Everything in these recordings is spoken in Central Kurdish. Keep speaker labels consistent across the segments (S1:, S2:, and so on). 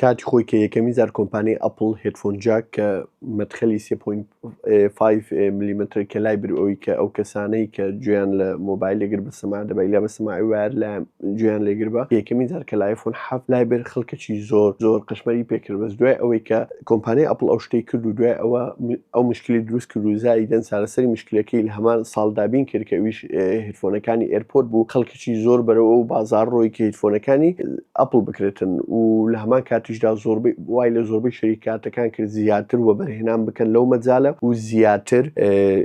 S1: کاتی خۆی کە یەکەمین جار کۆمپانیای ئەپڵ headphone jack کە مەدخەلی 3.5 ملیمەتر کە لای بر ئەوی کە ئەو کەسانەی کە گوێیان لە مۆبایل لێگر بە سەما دەبای لە بە سەماعی wire لە گوێیان لێگر بە یەکەمین جار کە لە ئایفۆن 7 لای بر خەڵکەکی زۆر زۆر قەشمەری پێکرد. بەس دوای ئەوەی کە کۆمپانیای ئەپڵ ئەو شتەی کرد و دوای ئەوە ئەو مشکلی دروست کرد و زایدەن چارەسەری مشکلەکەی لە هەمان ساڵ دابین کرد کە ئەویش headphone ەکانی AirPod بوو، خەڵکێکی زۆر بەرەو ئەو بازاڕ ڕۆی کە headphone ەکانی ئەپڵ بکرێتن و لە هەمان کاتیشدا زۆربەی وای لە زۆربەی شەریکاتەکان کرد زیاتر وەبەرهێنان بکەن لەو مەجالە و زیاتر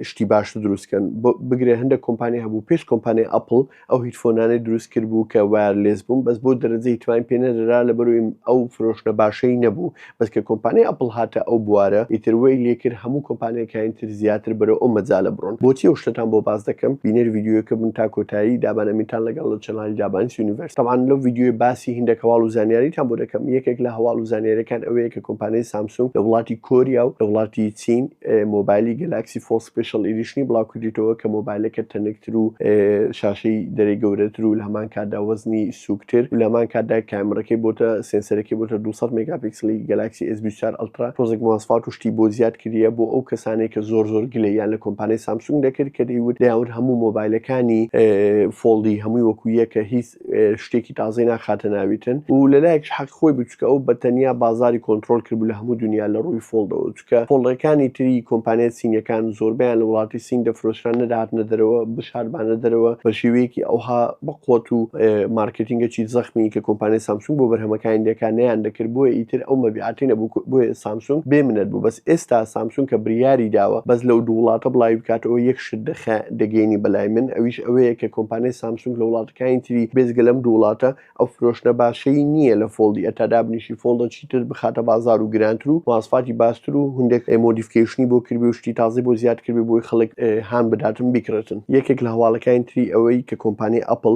S1: شتی باشتر دروست کەن. بگرە هەندێک کۆمپانیا هەبوو پێش کۆمپانیای ئەپڵ ئەو headphone انەی دروست کرد بوو کە wireless بوون، بەس بۆ دەرەجەی ئیتمامی پێ نەدرا لەبەرئەوەی ئەو فرۆشتنە باشەی نەبوو. بەس کە کۆمپانیای ئەپڵ هاتە ئەو بوارە ئیتر وەی لێکرد هەموو کۆمپانیاکانی تر زیاتر بەرەو ئەو مەجالە بڕۆن. بۆچی ئەو شتەتان بۆ باس دەکەم؟ بینەر ڤیدیۆیەکە بن تا کۆتایی، دابان ئەمینتان لەگەڵ لە channel ی دابانس Universe. تەبعەن لەو ڤیدیۆیە باسی هیندەک هەواڵ و زانیاریتان بۆ دەکەم، یەکێک لە هەواڵ و زانیاریەکان ئەوەیە کە کۆمپانیای سامسونگ لە وڵاتی کۆریا و لە وڵاتی چین مۆبایلی Galaxy Fold Special Edition ی بڵاو کردیتەوە کە مۆبایلەکە تەنکتر و شاشەی دەرەی گەورەتر و لە هەمان کاتدا وەزنی سووکتر و لە هەمان کاتدا کامێڕەکەی بۆتە sensor ەکەی بۆتە 200 مێگاپیکسڵی Galaxy S24 Ultra. تۆزێک مواسفات و شتی بۆ زیاد کردیە بۆ ئەو کەسانەی کە زۆر زۆر گلەییان لە کۆمپانیای سامسونگ دەکرد کە دەیوت دەیانوت هەموو مۆبایلەکانی Fold ی هەمووی وەکو یەکە، هیچ شتێکی تازەی ناخاتە ناویتن. و لەلایەکش حەق خۆی بوو چونکە ئەو بە تەنیا بازاری کۆنترۆل کردبوو لە هەموو دونیا لە ڕووی Fold ەوە، چونکە Fold ەکانی تری کۆمپانیا چینیەکان زۆربەیان لە وڵاتی چین دەفرۆشران نەدەهاتنە دەرەوە، بشاربانە دەرەوە بە شێوەیەکی ئەوها بە قوت و marketing ێکی زەخمی کە کۆمپانیای سامسونگ بۆ بەرهەمەکانی دەکات نەیان دەکرد، بۆیە ئیتر ئەو مەبیعاتی نەبوو، بۆیە سامسونگ بێ منەت بوو. بەس ئێستا سامسونگ کە بریاری داوە بەس لەو دوو وڵاتە بڵاوی بکاتەوە یەک شت دەگەینی بەلای من ئەویش ئەوەیە کە کۆمپانیای سامسونگ لە وڵاتەکانی تری بێجگە لەم دوو وڵاتە ئەو فرۆشتنە باشەی نییە لە Fold ی ئەتا دابنیشی Fold ە چیتر بخاتە بازار و گرانتر و مواسفاتی باستر و هندێک modification ی بۆ کردبێ و شتی تازەی بۆ زیاد کردبێ بۆی خەڵک هان بداتن بیکڕێتن. یەکێک لە هەواڵەکانی تری ئەوەی کە کۆمپانیای ئەپڵ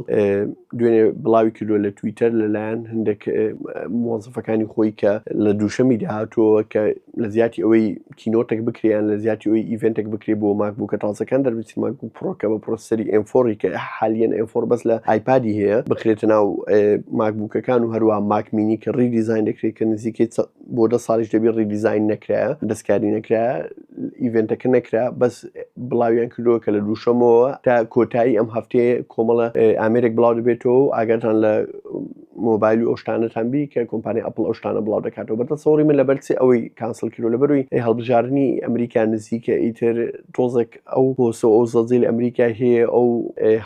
S1: دوێنێ بڵاوی کردووە لە تویتەر لەلایەن هەندێک موەزەفەکانی خۆی کە لە دووشەمی داهاتووەوە کە لە زیاتی ئەوەی keynote ێک بکرێ یان لە زیاتی ئەوەی event ێک بکرێ بۆ MacBook ە تازەکان دەربچن، MacBook Pro کە بە processor ی M4 ی کە حالیەن M4 بەس لە ئایپادی هەیە بخرێتە ناو MacBook ەکان و هەروە Mac mini کە redesign دەکرێت کە نزیکەی بۆ 10 ساڵیش دەبی redesign نەکرایە، دەستکاری نەکرایە، event ەکە نەکرا. بەس بڵاویان کردووە کە لە دووشەمەوە تا کۆتایی ئەم هەفتەیە کۆمەڵە ئامێرێک بڵاو دەبێتەوە و ئاگاتان لە مۆبایل و ئەو شتانەتان بی کە کۆمپانیای ئەپڵ ئەو شتانە بڵاو دەکاتەوە. بە تەسەوری من لەبەر چی ئەوەی cancel کردو؟ لەبەروی هەڵبژاردنی ئەمریکا نزیکە، ئیتر تۆزێک ئەو هۆسە و ئەو زەجەی لە ئەمریکا هەیە، ئەو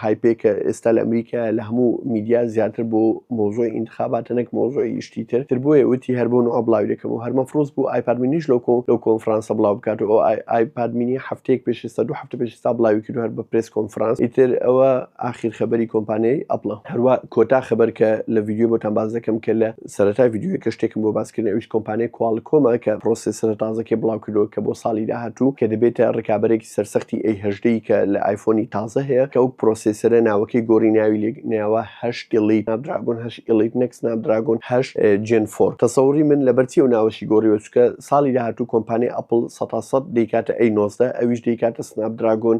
S1: hype ێ کە ئێستا لە ئەمریکا لە هەموو میدیا زیاتر بۆ مۆزۆی ئینتخاباتە نەک مۆزۆی شتی تر تر، بۆیە وتی هەر بۆ نوع بڵاوی دەکەمەوە. هەر مەفروز بوو iPad mini ش لەو کۆنفرانسە بڵاو بکاتەوە. ئەو iPad mini هەفتەیەک پێش ئێستا، دوو هەفتە پێش ئێستا بڵاوی کردو هەر بە press conference. ئیتر ئەوە ئاخیر خەبەری کۆمپانیای ئەپڵە. هەروا کۆتا خەبەر کە لە ڤیدیۆ بۆتان باس دەکەم کە لە سەرەتای ڤیدیۆیەکە شتێکم بۆ باسکردن، ئەویش کۆمپانیای Qualcomm ە کە processor ە تازەکەی بڵاو کردەوە کە بۆ ساڵی داهاتوو کە دەبێتە ڕکابەرێکی سەرسەختی A18 کە لە ئایفۆنی تازە هەیە، کە ئەو processor ە ناوەکەی گۆڕی ناوی لێ ناوە 8 Elite، Snapdragon 8 Elite نەک Snapdragon 8 Gen 4. تەسەوڕی من لەبەر چی ئەو ناوەشی گۆڕیوە؟ چونکە ساڵی داهاتوو کۆمپانیای ئەپڵ 100% دەیکاتە A19، ئەویش دەیکاتە Snapdragon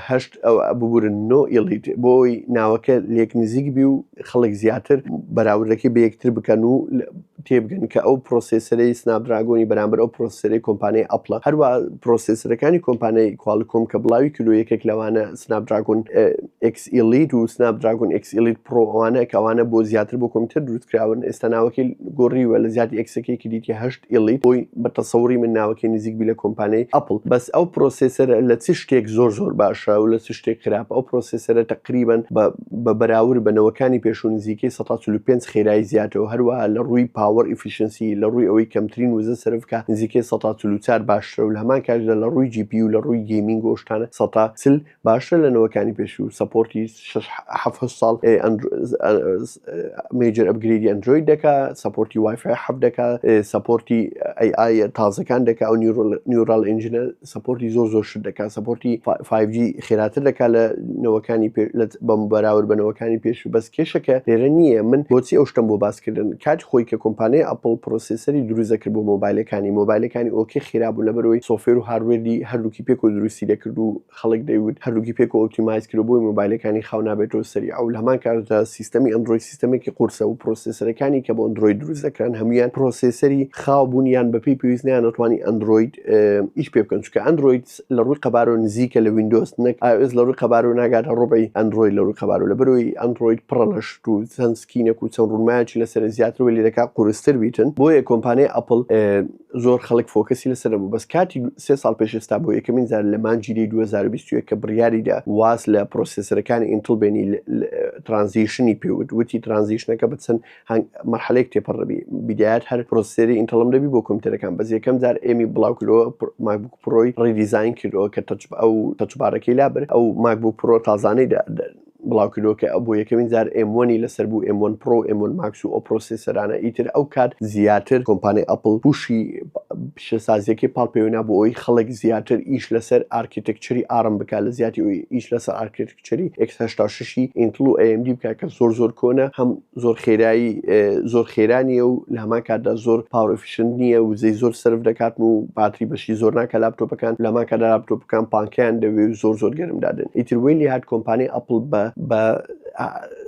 S1: 8 ئەو ببورن 9 Elite، بۆ ئەوەی ناوەکە لێک نزیک بی و خەڵک زیاتر بەراوردەکەی بە یەکتر بکەن و تێبگەن کە ئەو processor ەی Snapdragon ی بەرامبەر ئەو processor ەی کۆمپانیای ئەپڵە. هەروە processor ەکانی کۆمپانیای Qualcomm کە بڵاوی کردو یەکێک لەوانە Snapdragon X Elite و Snapdragon X Elite Pro، ئەوانە کە ئەوانە بۆ زیاتر بۆ کۆمپیوتەر دروست کراون، ئێستا ناوەکەی گۆڕیوە لە زیادی X ەکەی کردیتی 8 Elite بۆی بە تەسەوری من ناوەکەی نزیک بی لە کۆمپانیای ئەپڵ. بەس ئەو processor ە لە چ شتێک زۆر زۆر باشە و لە چ شتێک خراپە؟ ئەو processor ە تقریبا بە بەراورد بە نەوەکانی پێشوو نزیکەی 145 خێرایی زیاترە و هەروەها لە ڕووی power efficiency، لە ڕووی ئەوەی کەمترین وزە سەرف بکا، نزیکەی 144 باشترە و لە هەمان کاتیشدا لە ڕووی GPU، لە ڕووی gaming و ئەو شتانە 140 باشترە لە نەوەکانی پێشوو. support ی شەش حەفت هەشت ساڵ major upgrade ی ئەندرۆید دەکا، support ی WiFi 7 دەکا، support ی AI تازەکان دەکا، ئەو neural engine ە support ی زۆر زۆر شت دەکات، support ی 5G خێراتر دەکات لە نەوەکانی بەم بەراورد بە نەوەکانی پێشوو. بەس کێشەکە لێرە نییە. من بۆ بۆچی ئەو شتەم بۆ باس کردن؟ کاتی خۆی کە کۆمپانیای ئەپڵ processor ی دروست دەکرد بۆ مۆبایلەکانی، مۆبایلەکانی okay خێرا بوو لەبەرئەوەی software و hardware ی هەردووکی پێکەوە دروستی دەکرد و خەڵک دەیوت هەردووکی پێکەوە optimize کردوە بۆی مۆبایلەکانی خاو نابێتەوە سەریع و لە هەمان کاتدا سیستەمی ئەندرۆید سیستەمێکی قورسە و processor ەکانی کە بۆ ئەندرۆید دروست دەکران هەمویان processor ی خاو بوون یان بەپێی پێویست نەیانەتوانی ئەندرۆید ئیش پێ بکەن چونکە ئەندرۆید لە ڕووی قەبارەوە نزیکە لە ویندۆز نەک iOS لە ڕووی قەبارەوە ناگاتە ڕوبعی ئەندرۆید لە ڕووی قەبارەوە لەبەرئەوەی ئەندرۆید پڕە لە شت و چەند skin ێک و چەند ڕوونمایەکی لەسەر زیاتر وەی لێ دەکات قورستر بیتن بۆیە کۆمپانیای ئەپڵ زۆر خەڵک focus ی لەسەر نەبوو بەس کاتی سێ ساڵ پێش ئێستا بۆ یەکەمین جار لە مانگی دەی 2021 کە بڕیاریدا واز لە processor ەکانی ئینتڵ بێنی transition ی پێوت وتی transition ەکە بە چەند مەرحەلەیەک تێپەڕ دەبی بیدایەت هەر processor ی ئینتڵم دەبی بۆ کۆمپیوتەرەکان بەس یەکەم جار M ی بڵاو کردەوە ماکبوک پرۆی redesign کردەوە کە touch ئەو touch bar ەکەی لابرد ئەو ماکبوک پرۆ تازانەی بڵاو کردەوە کە بۆ یەکەمین جار M1 ی لەسەر بوو M1 پرۆ و M1 ماکس و ئەو processor انە ئیتر ئەو کات زیاتر کۆمپانیای ئەپڵ push ی پیشەسازیەکەی پاڵ پێوەنا بۆ ئەوەی خەڵک زیاتر ئیش لەسەر architecture ی ARM بکات لە زیاتی ئەوی ئیش لەسەر architecture ی ئێکس 86 ی ئینتڵ و AMD بکات کە زۆر زۆر کۆنە هەم زۆر خێرایی زۆر خێرا نییە و لە هەمان کاتدا زۆر power efficient نییە وزەی زۆر سەرف دەکات و باتری بەشی زۆر ناکە لاپتۆپەکان لە هەمان کاتدا لاپتۆپەکان پانکەیان دەوێ و زۆر زۆر گەرم دادێن. ئیتر وەی لێهات کۆمپانیای ئەپڵ بە بە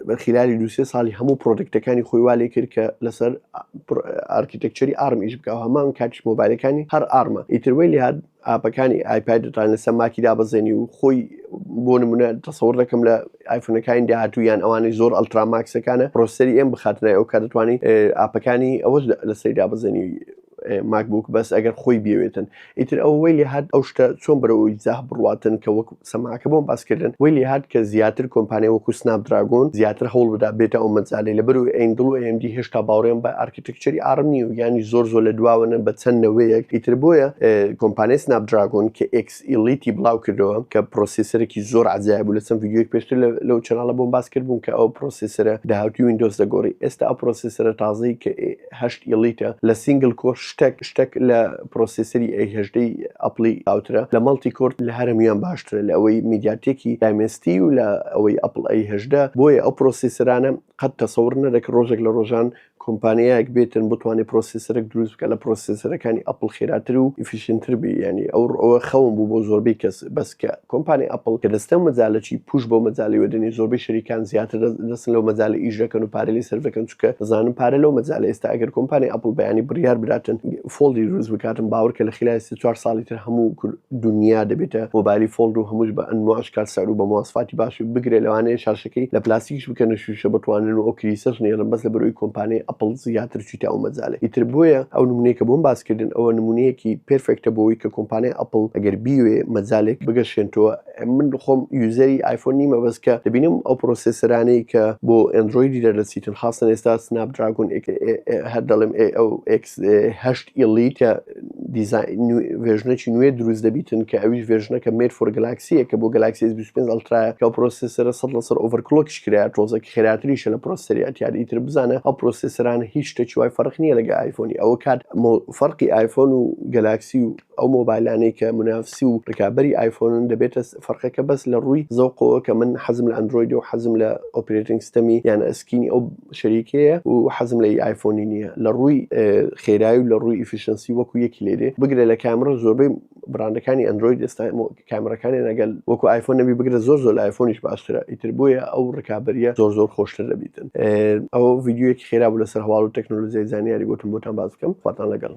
S1: بە خلالی دوو سێ ساڵی هەموو product ەکانی خۆی وا لێ کرد کە لەسەر architecture ی ARM ئیش بکە و هەمان کاتیش مۆبایلەکانی هەر ARM ە. ئیتر وەی لێهات ئاپەکانی ئایپاد دەتوانین لەسەر ماکی دابەزێنی و خۆی بۆ نمونە تەسەور دەکەم لە ئایفۆنەکانی داهاتوو یان ئەوانەی زۆر ئەلترا ماکسەکانە processor ی M بخاتنای ئەو کات دەتوانی ئاپەکانی ئەوەش لەسەری دابەزێنی ماکبوک بەس ئەگەر خۆی بێوێتن ئیتر ئەو وەی لێ هات ئەو شتە چۆن بەرەو ئەوی جاه بڕواتن کە وەک سەماعەکە بۆم باسکردن وەی لێ هات کە زیاتر کۆمپانیا وەکو سناپ دراگۆن زیاتر هەوڵ بدا بێتە ئەو مەجالەی لەبەر ئینتڵ و AMD هێشتا باوەڕیان بە architecture ی ARM نییە و یانی زۆر زۆر لە دواوەنە بە چەند نەوەیەک ئیتر بۆیە کۆمپانیای سناپ دراگۆن کە X Elite ی بڵاو کردەوە کە processor ێکی زۆر عەجایب بوو لە چەند ڤیدیۆیەک پێشتر لەو channel ە بۆم باس کردبوون کە ئەو processor ە داهاتووی ویندۆز دەگۆڕی ئێستا ئەو processor ە تازەی کە هەشت Elite ە لە single core شتەک شتەک لە processor ی A هەژدەی ئەپڵی خاوترە لە multi core لە هەرەمیان باشترە لە ئەوەی میدیاتێکی دایمێنستی و لە ئەوەی ئەپڵ A 18 بۆیە ئەو processor انە قەت تەسەور نەدەکرد ڕۆژێک لە ڕۆژان کۆمپانیایەک بێتن بتوانێت processor ێک دروست بکە لە processor ەکانی ئەپڵ خێراتر و efficient تر بی یعنی ئەو ئەوە خەون بوو بۆ زۆربەی کەس بەس کە کۆمپانی ئەپڵ کە دەستە مەجالەکی push بۆ مەجالی وەدەنی زۆربەی شەریکان زیاتر دەستن لەو مەجالە ئیش دەکەن و پارە لێ سەرف دەکەن چونکە دەزانن پارە لەو مەجالە ئێستا ئەگەر کۆمپانی ئەپڵ بەیانی بڕیار بداتن fold ی دروست بکاتن باوەڕکە لە خلال سێ چوار ساڵی تر هەموو دنیا دەبێتە مۆبایلی fold و هەمووش بە ئەنواع ئەشکال سعر و بە مواسفاتی باش و بگرە لەوانەیە شاشەکەی لە پلاستیکیش بکەنە شوشە بتوانن و ئەو کریسەش نێڵن بەس لەبەرئەوەی کۆمپانیای ئەپڵ زیاتر چویتە ئەو مەجالە ئیتر بۆیە ئەو نمونەیە کە بۆم باس کردن ئەوە نمونەیەکی perfect ە بۆ ئەوەی کە کۆمپانیای ئەپڵ ئەگەر بیوێ مەجالێک بگەشێنتەوە من خۆم user ی ئایفۆن نیمە بەس کە دەبینم ئەو processor انەی کە بۆ ئەندرۆیدی دەردەچیتن خاستن ئێستا سناپ دراگۆن هەر دەڵێم ئەو X هەشت Elite کە دیزاین version ێکی نوێ دروست دەبیتن کە ئەویش version ەکە made for گلاکسیە کە بۆ گلاکسی S 25 ئەلترا کە ئەو processor ە 100 لەسەر overclock یش کرا تۆزێک خێراتریشە لە processor ی ئەتیاد ئیتر بزانە ئەو processor انە هیچ شتێکی وای فەرق نییە لەگە ئایفۆنی ئەوە کات فەرقی ئایفۆن و گەلاکسی و ئەو مۆبایلانەی کە منافسی و ڕکابەری ئایفۆنن دەبێتە فەرقەکە بەس لە ڕووی زەوقەوە کە من حەزم لە ئەندرۆید و حەزم لە operating system ی یان skin ی ئەو شەریکەیە و حەزم لە ئایفۆنی نییە لە ڕووی خێرایی و لە ڕووی efficiency وەکو یەکی لێ دێ بگرە لە کامرە زۆربەی براندەکانی ئەندرۆید ئێستا کامرەکانی نەگەل وەکو ئایفۆن نەبی بگرە زۆر زۆر لە ئایفۆنیش باشترە ئیتر بۆیە ئەو ڕکابەریە زۆر زۆر خۆشتر دەبیتن. ئەوە ڤیدیۆیەکی خێرا بوو لەسەر هەواڵ و تەکنۆلۆژیای زانیاری گوتم بۆتان باس بکەم خواتان لەگەڵ.